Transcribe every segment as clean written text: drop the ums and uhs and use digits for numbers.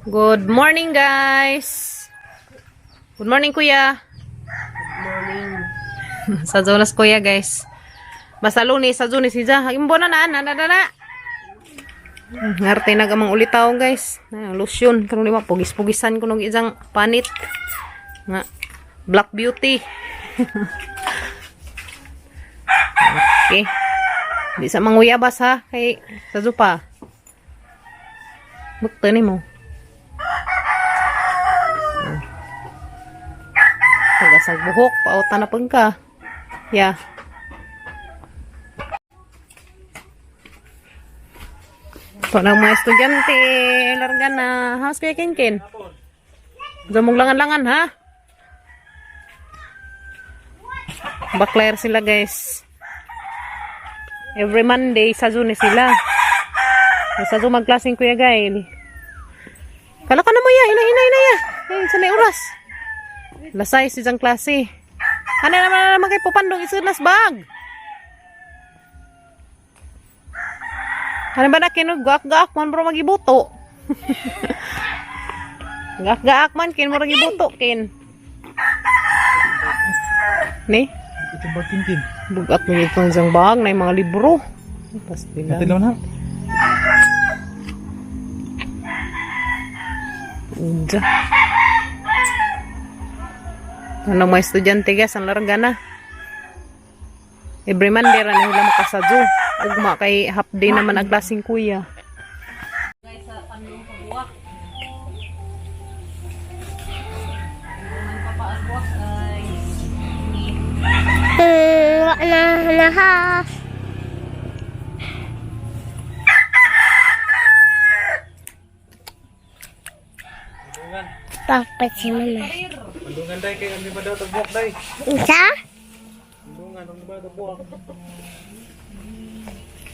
Good morning, guys! Good morning, Kuya! Good morning. Sa zonas, Kuya, guys. Basta Lunes, sa Lunes, siya. Imbo na na, na, na, na, na. Ngarte na gamang ulitaw, guys. Ay, lotion. Karon lima, pugis-pugisan ko nung isang panit. Nga, Black Beauty. Okay. Di sa manguyabas ha. Kay, sa zupa. Bukta ni mo. Tagasag buhok, pauta na pang ka. Yeah. Ito na mga estudyante. Larga na. House kaya kinkin. Gusto mong langan-langan, ha? Bakler sila, guys. Every Monday, sa Zoom sila. Sa Zoom magklaseng Kuya Gail. Kala ka na mo ya. Ina, ina, ina ya. Ay, sa may oras. Lasay si isang klase. Ano naman na naman kay Pupandong isod nas bag. Ano ba na kinog gaak-gaak man bro magibuto. Gaak-gaak man kin mo gibuto kin. Ni? Ito ba kinkin? Bugat mo itong isang bag na yung mga libro. Pastila. Natin lang na. Uda. Ano mga estudyante guys, ang larga na. Every Monday ra na sila makasadyo. Ugma kay half day naman ang klaseng kuya. Guys, sa panlong pagbuwak. Guys. Na na ha. Papat si mama. Pandungan day kay ang lima daw tagbuak day. Unsa? Pandungan ang lima tagbuak.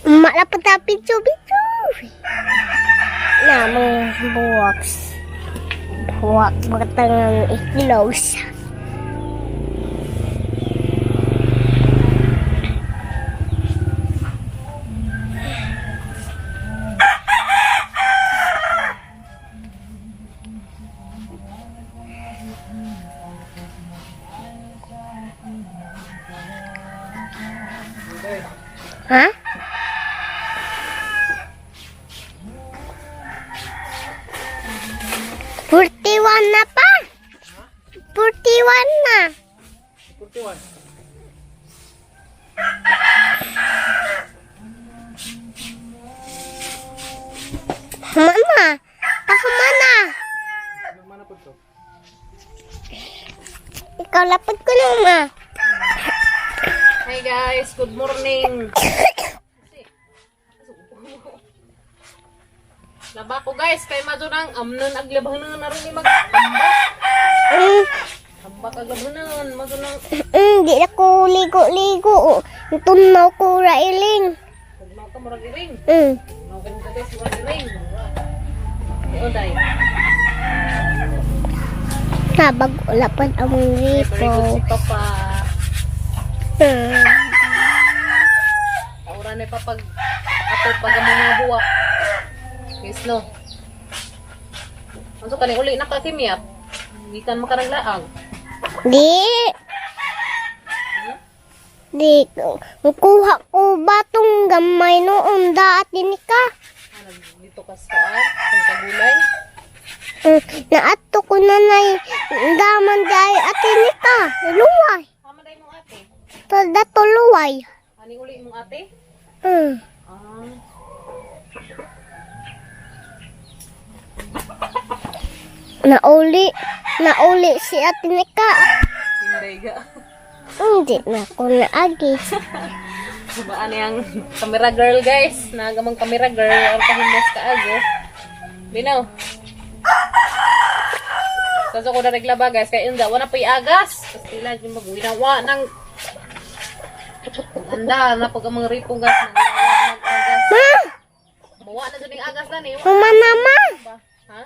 Malapit na bitsu bitsu. Na mga buwak. Buwak batang ikilos. Ha? 41 na pa. 41 na. 41. Mama, pakamana. Mana po to? Ikaw lapad ko na, ma. Hi guys, good morning. Laba ko guys, kay madto nang amnon aglabanan na rin mag tambak. Tambak aglabanan, madto nang Di na ko ligo-ligo. Tunaw ko railing. Tugnaw ka murag iring. Tugnaw ka nito, guys, murag iring. Yo day. Nabag lapad ang Very ripo. good si Papa. Taura ni papag ato pag ang mga buwak. Yes no. Ano kani uli na ka kimyat? Gikan makaraglaag. Di. Di. Kuha ko batong gamay noon daat din ka. Ah, dito ka sa kuan, kung kagulay. Naato ko nanay daman day atin ni ka. Luway. Tama day mong ate. Tolda to luway. Ani uli mong ate? Ah. Nauli. Nauli si ate ni ka. Hinday ga. Hindi na ko naagi. Baan yang camera girl guys. Nagamang camera girl or kahimas ka ago. Binaw. Sa ko na reglaba guys kay inda wala pa agas. Pastila yung magwinawa nang anda na pag ang mga ripo guys nang agas. Ma! Mawa na jud ning agas na ni. Humana ma! Ba? Ha?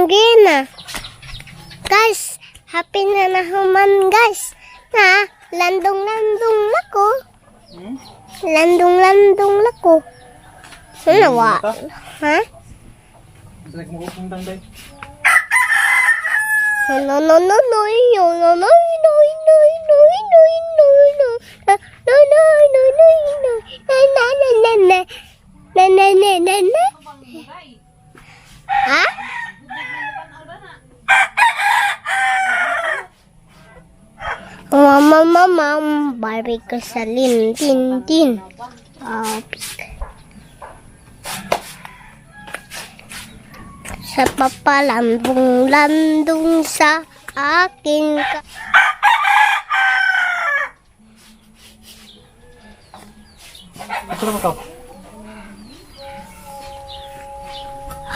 Gina. Guys, happy na na human guys. Na, landong-landong lako. Hmm? Landong-landong lako. Ano wa? Ha? Dali mo kung tang day. No, no, no, no, no, no, no, no, no, no, no, no, no, no, no, no, no, no, no, na, na, na, na, na, na, na, na, na. Ha? Mama, mama, Barbie ko sa lin, tin, tin. Pik. Sa papalambong landong sa akin ka. Ito na ka.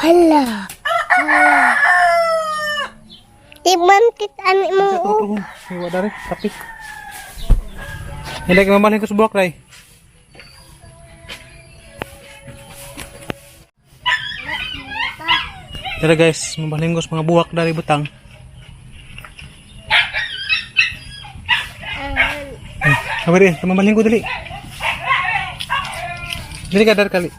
Hala. Hala. Di man kita ani mong Ito Iwa dari, tapik. Hindi ka mamahalin ko sa buwak, day. Tara guys, mamahalin ko sa mga buwak dari butang. Sabi rin, mamahalin ko dali. Dali ka, dari kali.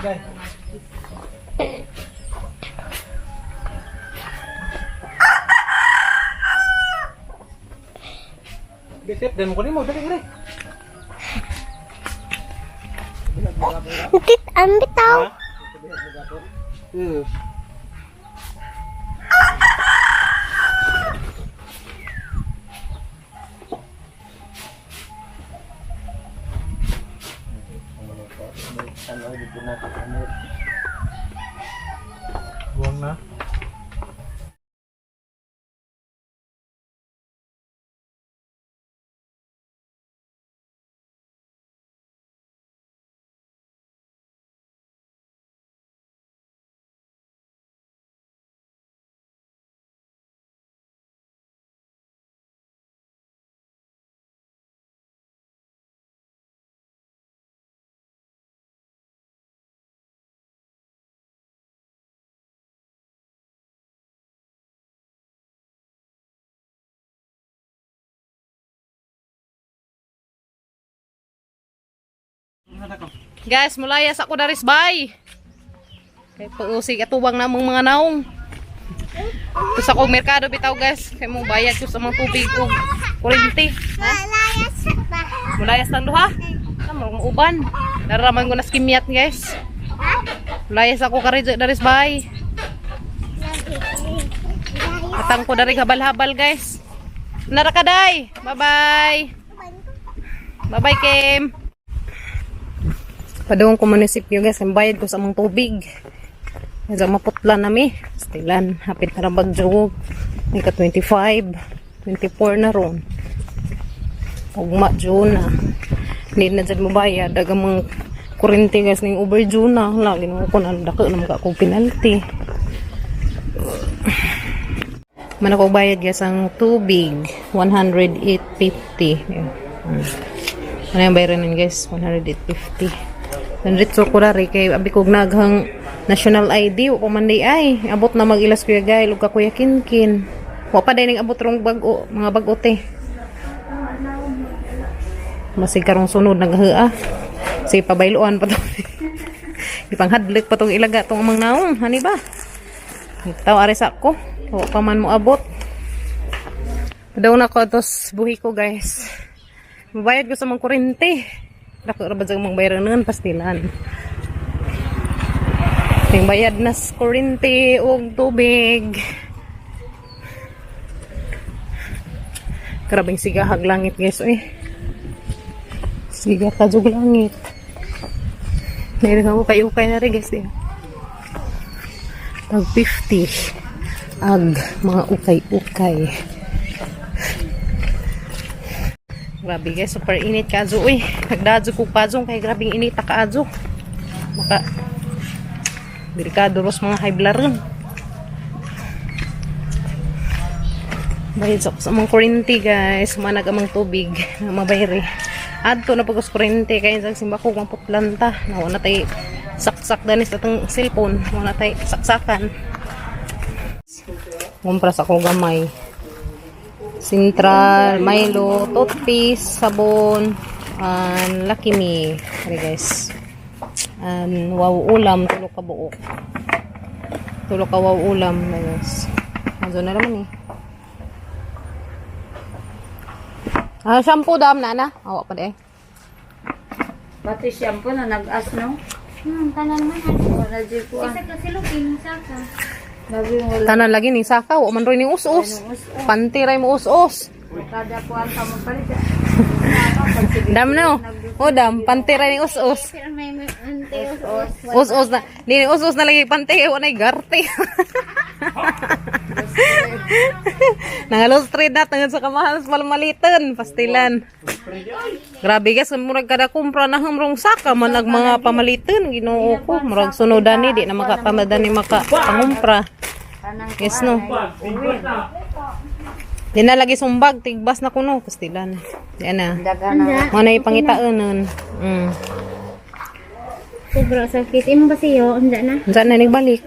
Day. Bisip, dan mo kunin mo, dali, dali. Kit ang bitaw. Eh. Buang na. Guys, mulayas ako daris bay. Kay pausig atubang namong mga naong. Tapos ako merkado bitaw guys, kay mo bayad ko sa mga tubig ug kuryente. Malayas ba? Mulayas lang duha. Tama mo uban. Naraman ko na skimyat guys. Mulayas ako kari daris bay. Atang ko dari habal-habal guys. Narakaday. Bye-bye. Bye-bye, Kim. Padung ko munisipyo guys, ang bayad ko sa among tubig. Medyo maputla nami. Stilan, hapit na rabag jog. Nika 25, 24 na ron. Ugma June na. Hindi na dyan mabayad. Daga mga kurente guys ning overdue na. Lagi nung ko na dako na maka akong penalty. Man ako bayad guys ang tubig 108.50. Yeah. Ano yung bayaran nun guys? 108.50. Nandito ko rari kay abi kog naghang national ID o man di ay abot na mag-ilas kuya Gail ug ka kuya Kinkin. Wa pa day ning abot rong bag-o, mga bag-o te. Masig karong sunod naghua. Sige pabayloan pa to. Ipanghadlik pa tong ilaga tong amang naong, hani ba? Itaw ari sa ako. Wa pa man mo abot. Daw na ko tos buhi ko guys. Mabayad ko sa mga kurente. Dako ra ba sa mga bayaran nun pastilan. Ting bayad na sa kurente og tubig. Grabeng sigahag langit guys eh. Siga ka jug langit. Meron ako kay ukay na rin guys eh. Tag 50 ag mga ukay-ukay. Grabe guys, super init ka azo uy. Nagdadyo ko pazong kay grabing init ka azo. Maka delikado ros mga high blood ron. Bayad sa sa mga kuryente guys, manag amang tubig, mabayri. Adto na pagos kuryente kay sa simba ko maputlan ta. Nawa na tay saksak danis atong cellphone, nawa na tay saksakan. Kumpra sa akong gamay. Central, Milo, toothpaste, sabon, and Lucky Me. Ari guys. And wow ulam, tulo ka buok. Tulo ka wow ulam, guys. Ano na naman eh. Ah, shampoo dam na na. Awa pa di eh. Pati shampoo na nag-as, no? Tanan man. Wala di ko ah. Isa ka sila kinsa ka. Labi wala. Tanan lagi ni saka, wa man rin ni us-us. Panty ray mo us-us. Kada kuan ka mo palit. Dam na oh. Oh, dam, panty ray ni us-us. Pero may ante Os. Us-us na. Di ni us-us na lagi panty, wa nay garte. Nangalos trade na tungod sa kamahal sa palmalitan, pastilan. Grabe guys, murag kada kumpra na hamrong saka man ag mga pamalitan, Ginoo ko. Murag sunodan ni di na makapamadan ni maka pangumpra. Kanang Yes no. Di na lagi sumbag, tigbas na kuno, pastilan. Di na. Daga na. Mo na ipangitaon nun. Sobra sakit. Imo ba siyo? Unda na. Unsa na nagbalik?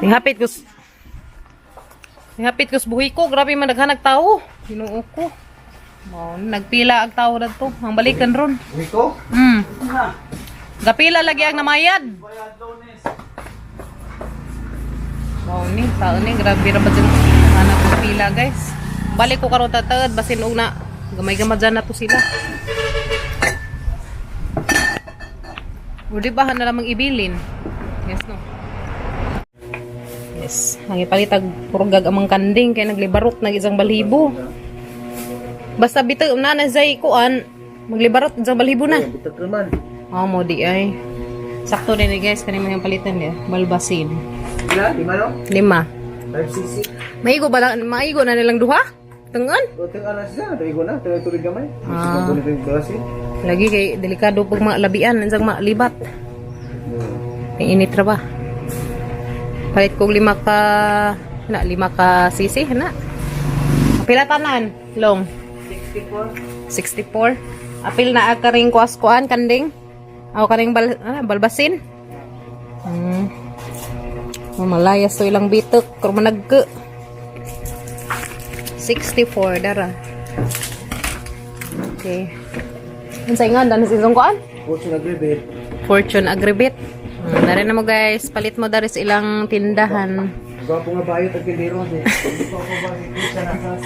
Nihapit ko sa buhi ko, grabe man naghanag tao. Ginoo ko. Mao nagpila ang tao dadto. Ang balikan ron. Rico? Gapila lagi ang namayad. Mao ni, tao ni grabe ra ba dyan anak og pila guys. Balik ko karon tataad basin og na gamay-gamay dyan na to sila. O di ba na lamang ibilin? Yes no. Yes, ang ipalitag purgag amang kanding kay naglibarot nag isang balhibo. Basta bitaw na na zay kuan, maglibarot isang balhibo na. Bitok naman. Oh, mo di ay. Sakto din eh, guys, kani mga palitan niya. Balbasin. Pila? Lima no? Lima. 5cc. Maigo ba lang, maigo na nilang duha? Tungan? O, tingnan na siya. Daigo na. Tuloy tuloy gamay. Ah. Tuloy tuloy basin. Lagi kay delikado pag malabian, unsang malibat. May init ra ba? Palit kog lima ka na lima ka sisi na. Pila tanan? Long. 64. 64. Apil na ag karing kuas-kuan kanding. Aw karing balbasin. Malayas to ilang bitok kung managke. 64 dara. Okay. Unsay nga dan sa isang kuan? Fortune Agribit. Fortune Agribit. Dari na mo guys, palit mo dari sa ilang tindahan. Gwapo nga bayot ang tindero. Gwapo ba si Christian Asas?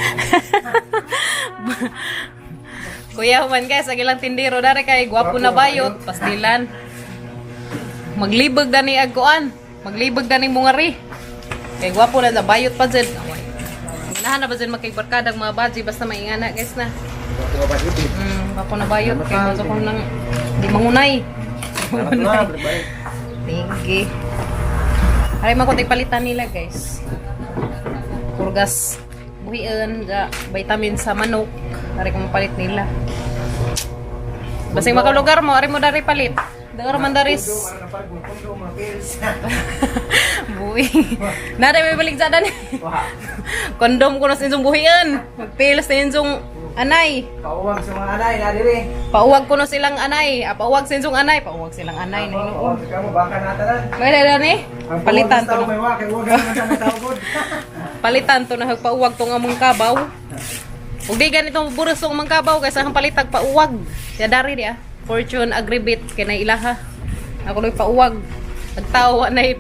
Kuya man guys, ang ilang tindero dari kay gwapo na bayot, pastilan. Maglibog dani ag kuan, maglibog dani mungari. Kay gwapo na sa bayot pa jud. Away. Ganahan na ba jud makigbarkada ang mga baji basta maingana guys na. Gwapo nga bayot. Gwapo na bayot kay mo ko nang di mangunay. Salamat na, bayot. Tinggi. Aray man ko palitan nila guys. Purgas buhian, ga, vitamin sa manok. Aray ko mapalit nila. Basta yung makalugar mo, aray mo dari palit. Dagar man daris. Buhi. Nada may balik sa dani. Kondom ko na sa inyong buhian. Magpilas na inyong anay. Pauwag sa mga anay, na diri. Pauwag ko na silang anay. Ah, pauwag sa inyong anay. Pauwag silang anay. Na hinuon. Pauwag sa kamo, baka natanan. May dani? Ang Palitan pauwag to sa tao, na. May wa, kay huwag naman sa mga tao god. Palitan to na hagpauwag tong among kabaw. Ug di ganito buros tong among kabaw kaysa ang palitag pauwag. Siya dari di ah. Fortune Agribit kay na ilaha. Ako loy pauwag. Nagtawa na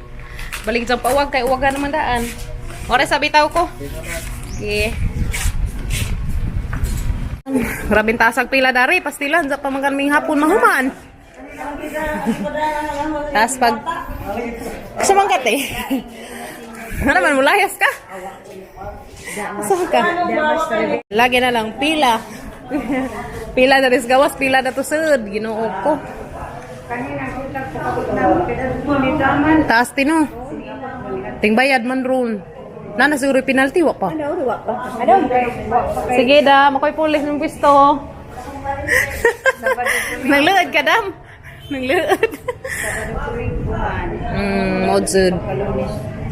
balik sa pauwag kay uwagan naman daan. Ore sabi tao ko. Okay. Grabing tasag pila dari, pastilan sa pamangkan ming hapon mahuman. Tapos pag sumangkat eh. Ano naman, mulayas ka? Saan ka? Lagi na lang, pila. Pila na rin gawas, pila na to sud. Ginoo ko. Taas tino. Tingbayad man ron. Nana siguro yung penalty, wa pa. Sige dam, ako'y pulis ng pwesto. Nangluod ka dam. Nangluod. Modsud.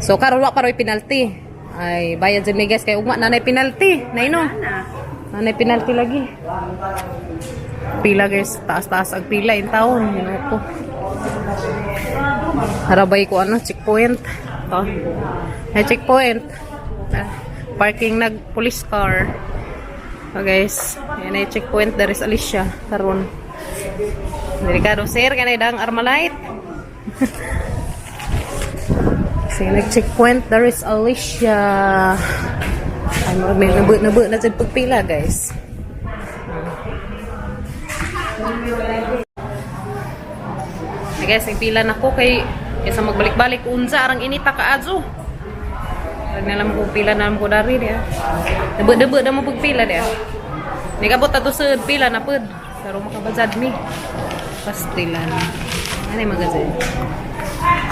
So karon wa pa ro'y penalty. Ay, bayad jud ni guys kay ugma nanay penalty. Naino. Nanay penalty lagi. Pila guys, taas-taas ang pila in taon, Ginoo ko. Harabay ko ano, checkpoint. To. May checkpoint. Ah, parking nag police car. Oh guys, yan ay checkpoint there is Alicia karon. Delikado sir kanay dang Armalite. Sige, nag-checkpoint there is Alicia. Ay, murag may nabu na jud pagpila, guys. Ay, guys, nagpila na ko kay kaysa magbalik-balik unsa arang inita kaadyo. Murag na lang ko pila na lang ko dari diya. Debo-debo na mo pagpila diya. Nigabot ato sa pila na pud. Pero makabazad mi. Pastilan. Ano yung magazine?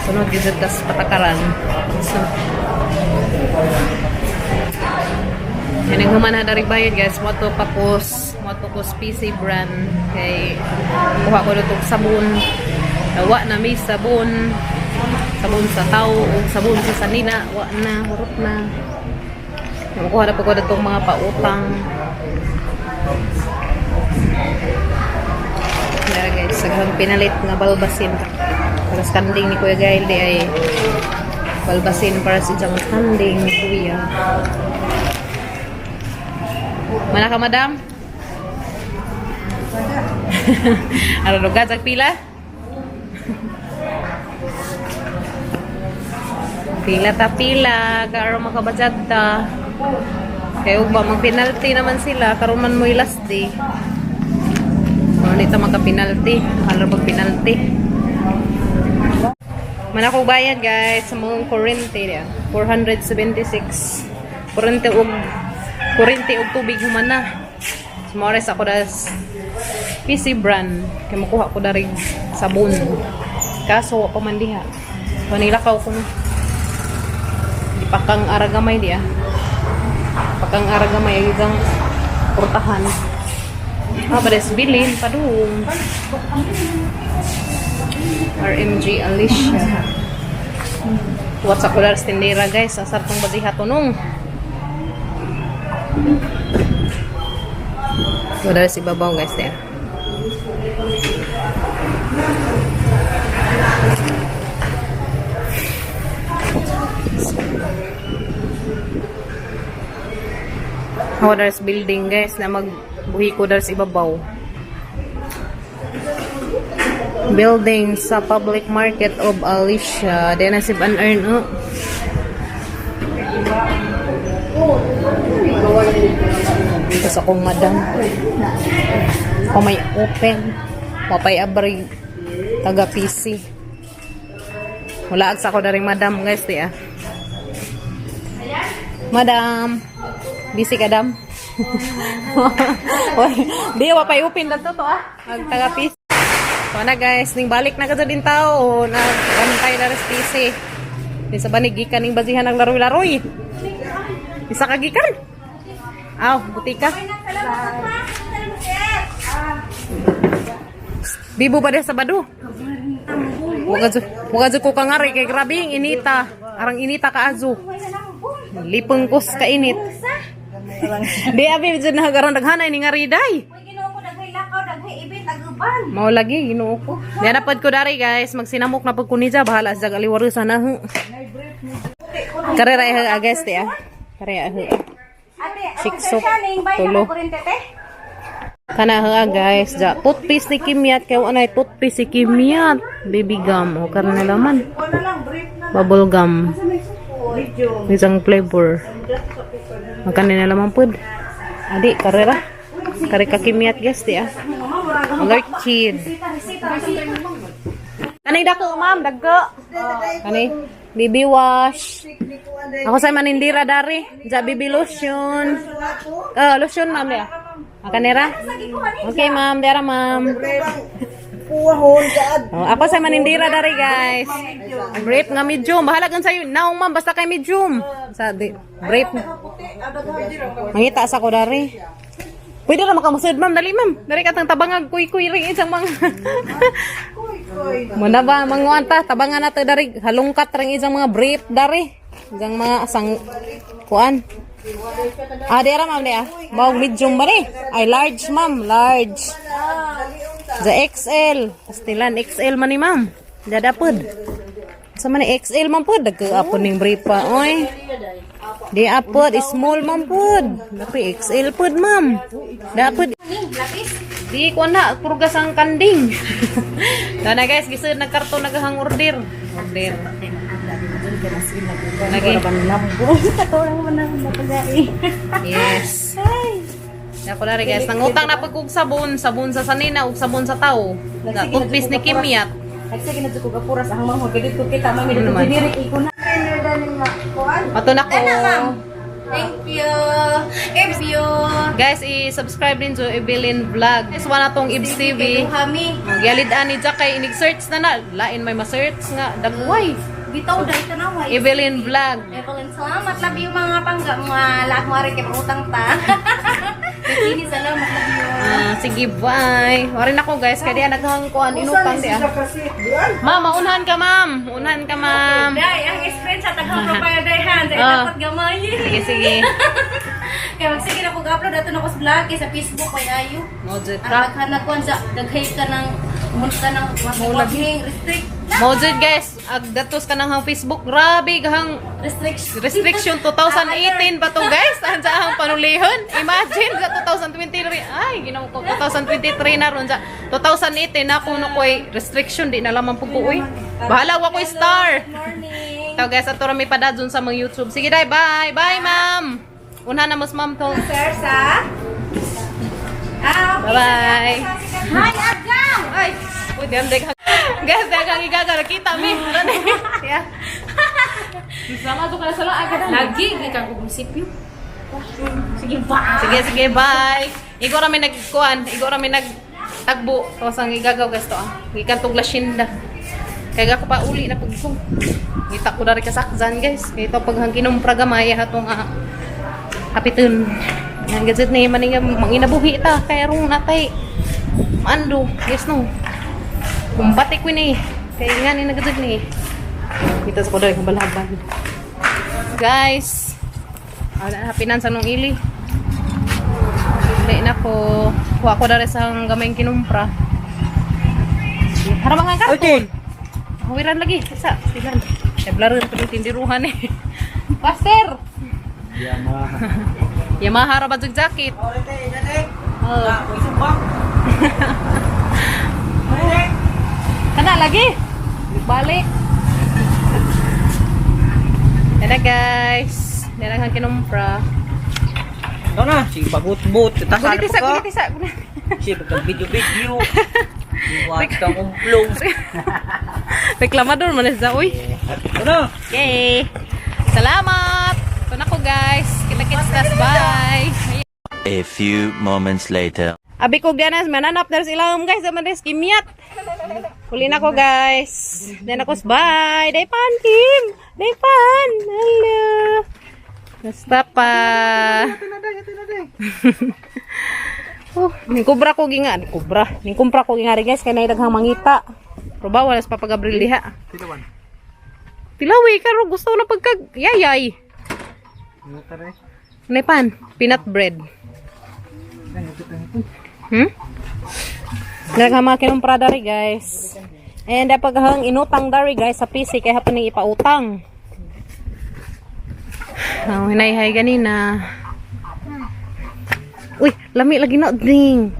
Sunod gyud tas patakaran. So, yan ang human na dari bayad guys. Moto pakos, moto kos PC brand kay kuha ko na sabon. Wa na may sabon. Sabon sa tao o sabon sa sanina, wa na, hurot na. Kuha na po ko datong mga pautang. Dara guys, saghang pinalit nga balbasin. Para sa kanding ni Kuya Gail di ay balbasin para sa iyang kanding ni Kuya. Mana ka, madam? Ano lugar sa pila? Pila ta pila, karon makabajad ta. Kay ugma mag penalty naman sila karon man mo'y last day. Karon ta maka penalty, mahal ra pag penalty. Man ako bayad guys sa mga kurente niya. 476. Kurente og tubig human na. Sumores ako das PC brand kay makuha ko dari sabon. Kaso wa pa man diha. So nilakaw ko no. Di pa kang aragamay diya. Pakang aragamay ay isang portahan. Ah, pares bilin padung. RMG Alicia. What's up, Kular Tindera, guys? Asar tong basiha tunong. Wala si babaw, guys, there. Ako there's building guys na magbuhi ko there's ibabaw. Building sa public market of Alicia. Then si Van Earn oh. Tapos akong madam. Ako may open. Mapay abri taga PC. Wala agsa ko na rin madam guys di ah. Madam. Busy ka, dam? Oy, di, wapay upin na to ah. Ang taga PC. So na guys, ning balik na ka sa din tao, nagbantay na rin PC. Di sa banig, gikan ning basihan ng laroy-laroy. Isa ka gikan. Aw, butika. Bibo ba sa bado? Muga ko kangari kay grabe yung inita. Arang inita ka azo. Lipeng kus ka init. Di abi jud na garon daghanay ni nga riday. Mao lagi Ginoo ko. Di na pod ko dari guys, magsinamok na pud ko niya bahala sa aliwaro sana hu. Karera eh guys di ah. Karera eh. Siksok tulo. Kana ha guys, ja toothpaste ni Kimyat kay wa nay toothpaste si Kimyat. Baby gum o karne laman. Bubble gum. Isang flavor. Magkano na laman pud? Adi, karera. Kare ka Kimyat guys di ah. Alert kid. Kanay dako ma'am, dagko. Kanay baby wash. Ako sa manindira dari. Ja baby lotion. Ah, lotion ma'am ya. Kanera? Okay ma'am, dara ma'am. Puwahon kaad. Oh, ako sa manindira dari guys. Brief nga medium. Bahala gan sayo. Naong ma'am basta kay medium. Sa di, brief. Mangita sa ko dari. Pwede ra makamusod ma'am, dali ma'am. Dali katang tabangag kuy-kuy ring isang mga. Muna ba manguan ta tabangan nato dari halongkat ring isang mga brief dari. Isang mga asang kuan. Ah, di ra ma'am di ah. Mao medium ba ni? Ay large ma'am, large. The XL. Pastilan XL man ni ma'am. Dadapod. Sa man ni XL man pud nagkaapon ning brief pa oy. Di apod small man pud. Dapi XL pud, ma'am. Dapat di ko na purgas ang kanding. Dana guys, gisud nagkarton naghang order. Order. Lagi. Yes. Ako na rin guys, nangutang na pag kog sabon, sabon sa sanina ug sabon sa tao. Na toothpaste ni Kimyat. Nagsige na ko kapuras ang manghod kay dito kita mami Ano dito naman? diri iko na. Ato na ko. Thank you. If you Guys, i-subscribe din to Evelyn Vlog. Guys, wala tong Ibs TV. kami. Gyalid ani Jack kay inig-search na na. Lain may ma-search nga dagway. Bitaw dahil tanaway. Evelyn Vlog. Evelyn, salamat. Love you mga pangga. Mga lahat mo rin kay utang ta. Bikini, salamat. Love you. Ah, sige, bye. Warin ako guys, kaya di naghangkuan inutang di ah. Ma'am, maunhan ka ma'am. Unhan ka ma'am. Day, ang experience sa taghang profile day han. Sa dapat gamay. Sige, sige. Kaya magsige na kog upload ato na ko sa vlog kay sa Facebook kay ayo. Mojud Ang ka. daghan na kuan sa daghay ka ng munta ng maulag restrict Mojud guys, agdatos ka nang hang Facebook. Grabe gahang restriction. restriction 2018 ba to guys? Ang sa ang panulihon. Imagine sa 2023. Ay, ginawa ko 2023 na ron sa 2018 na kuno ko'y restriction di na lamang pud ko uy. Bahala wa ko'y star. Morning. Ito guys, ato rami pa dun sa mga YouTube. Sige dai, bye. Bye, ma'am. Una na mas ma'am to. Sir, sa? Ah, okay. Bye-bye. Hi, Agam! Ay, uy, di ang deg. Guys, daghang igaga nakita mi. Yeah. Sama to ka sa laag. Lagi, gikan ko munisipyo. Sige, bye! Sige, sige, bye. Igo rami nagkuan, igo rami nagtagbo. Tapos ang igagaw guys to ah. Gikan tong lashinda. Kaya ako pa uli na pagko. Ngita ko dari kasakzan guys. Kaya ito pag hang kinumpra gamay hatong ah, hapiton. Ang gazet ni maninga manginabuhi ta kay rong natay maando. Yes no. Kumbati ko ni. Kaya nga ni nagazet ni. Kita sa ko dari kabalaban. Guys, ah, hapinan sa nung ili. Hindi na ko. Kuha ko dari sa gamay kinumpra. Harap ang karton. Okay. Hawiran lagi. Isa. Silan. Eh, blaro yung pinitindiruhan eh. Pasir! Yamaha. Yamaha ra ba jug jacket? Oh. Kana lagi. Balik. Tara guys. Dara kang kinumpra. Ito na, sige pagut-but. Tasan Gunit isa, pa ka. gunit isa. Sige pagka video-video. Iwat kang umplong. Reklamador man sa uy. Ito na. Yay! Salamat! Ito na ko guys. Kita-kits tas. Bye! A few moments later. Abi ko ganas mananap na sila guys sa manes kimyat. Huli na ko guys. Then ako bye. Day pan Kim. Day pan. Hello. Basta pa. Oh, ning kubra ko ginga, ning kubra. Ning kumpra ko ginga ri guys kay nay daghang mangita. Pero bawal sa papagabril diha. Tilawan. Tilawi karo gusto na pagka yayay. Ano tara? Nay pan, peanut bread. Daghang mga kinumpra dari guys. And dapat hang inutang dari guys sa PC kay hapon ning ipautang. Oh, hinayhay ganina. Uy, lami lagi na ding.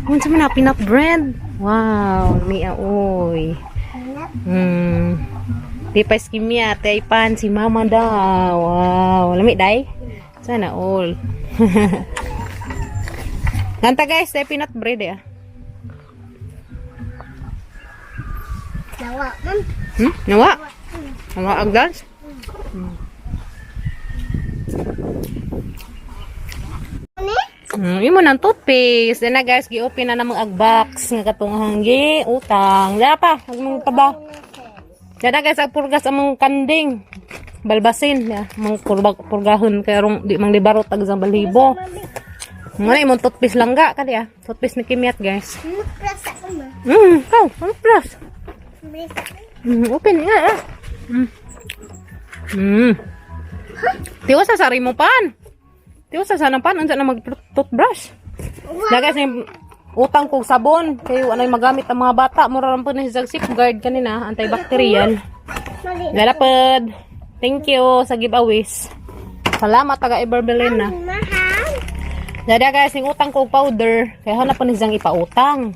Unsa man na peanut bread? Wow, lami ah, uy. Di pa skimya, te pan si mama daw. Wow, lami dai. Sana all. Ganta guys, te peanut bread eh. Nawa, ma'am. Nawa? Nawa agdas? Imo nang toothpaste. Then na guys, gi-open na namang ag box nga katong hanggi utang. Dara pa, ag mong taba. Dara guys, ag purgas among kanding. Balbasin, ya, mong purbag purgahon kay rong di mang libarot ag sa balhibo. Muna imong toothpaste lang ga kadi ah. Toothpaste ni Kimyat guys. Press ako, ma'am. Kau, ano plus? Press ako. Open nga ah. Tiwas sa sari mo pan. Tiwas sa sana pan unsa na mag toothbrush. Lagay sa utang kog sabon kay anay magamit ang mga bata mura ran po ni sa safeguard kanina antibacterial. Lalapad. Thank you sa giveaways. Salamat taga Everbelen na. Mahal. Dada guys, ning utang ko og powder. Kaya hanap pa ni siyang ipautang.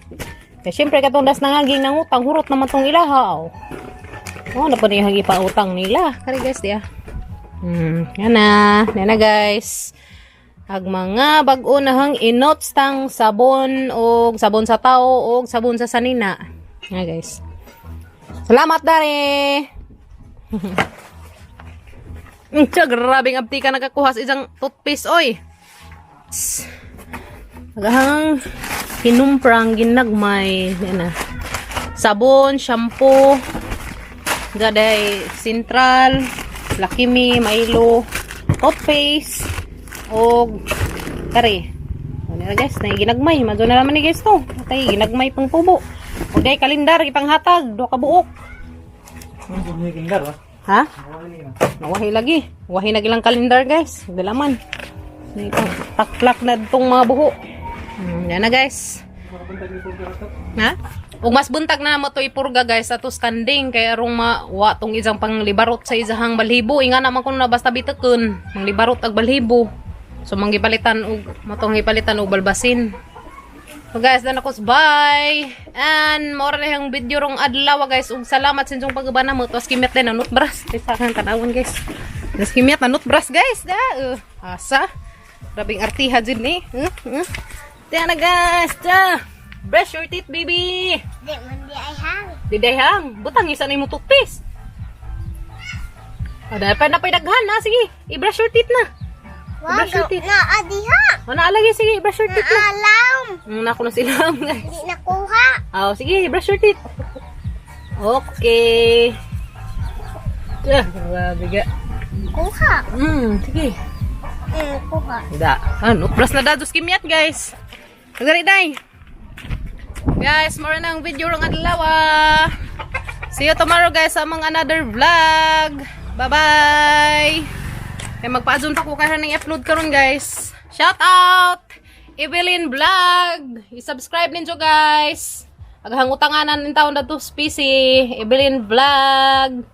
Kaya syempre katong das nangaging nang utang, hurot naman tong ilaha. Oh, oh na pa niyang ipautang nila. Kari guys, diya. Yan na. Yan na guys. Ag mga bag-o na hang inots tang sabon og sabon sa tao og sabon sa sanina. Yan guys. Salamat dari. Tiyo, grabing abti ka nakakuha sa isang toothpaste, oy. Agahang kinumprang ginagmay. Yan na. Sabon, shampoo, gaday, Central, Lucky Me, Milo, toothpaste, og kare. Ano na guys, na ginagmay. Mazo na naman ni guys to. Atay, ginagmay pang tubo. O day, kalendar, ipanghatag, do ka buok. Ha? Nawahi lagi. Wahi na gilang kalendar guys. Galaman. Na itong taklak na itong mga buho. Yan na guys. Ha? Ug mas buntag na mo to ipurga guys ato standing kay arong mawa tong isang panglibarot sa isahang balhibo. Inga naman kuno na basta bitakon manglibarot ag balhibo. So manggipalitan og motong gipalitan og balbasin. So guys, dan ako bye. And mora na yung video rong adlaw guys. Ug salamat sa inyong pagabana mo. Tuwas kimyat din ang nutbras. Kaysa kang tanawon guys. Tuwas kimyat na nutbras guys. Da, asa. Grabing artiha dyan eh. Tiyan na guys. Da. Brush your teeth, baby. Di man di ay hang. Diday hang. Butang isa na yung toothpaste. O, dapat na daghan na. Sige, i-brush your teeth na. Wag I-brush your teeth. na adiha. O, naalagay. Sige, i-brush your teeth na. Naalam. Nako na sila guys. Di nakuha. Oh, sige, brush your teeth. Okay. Ah, grabe ka. Kuha. Sige. Kuha. Da. Ano, brush na da, dos kimyat, guys. Nagdali, day. Guys, more na ang video rong adlaw. Ah. See you tomorrow, guys, sa among another vlog. Bye-bye. Kaya magpa-zoom pa ko kaya nang i-upload karon guys. Shout out! Evelyn Vlog! I-subscribe ninyo guys. Aghang utanganan nin taon na to PC. Evelyn Vlog.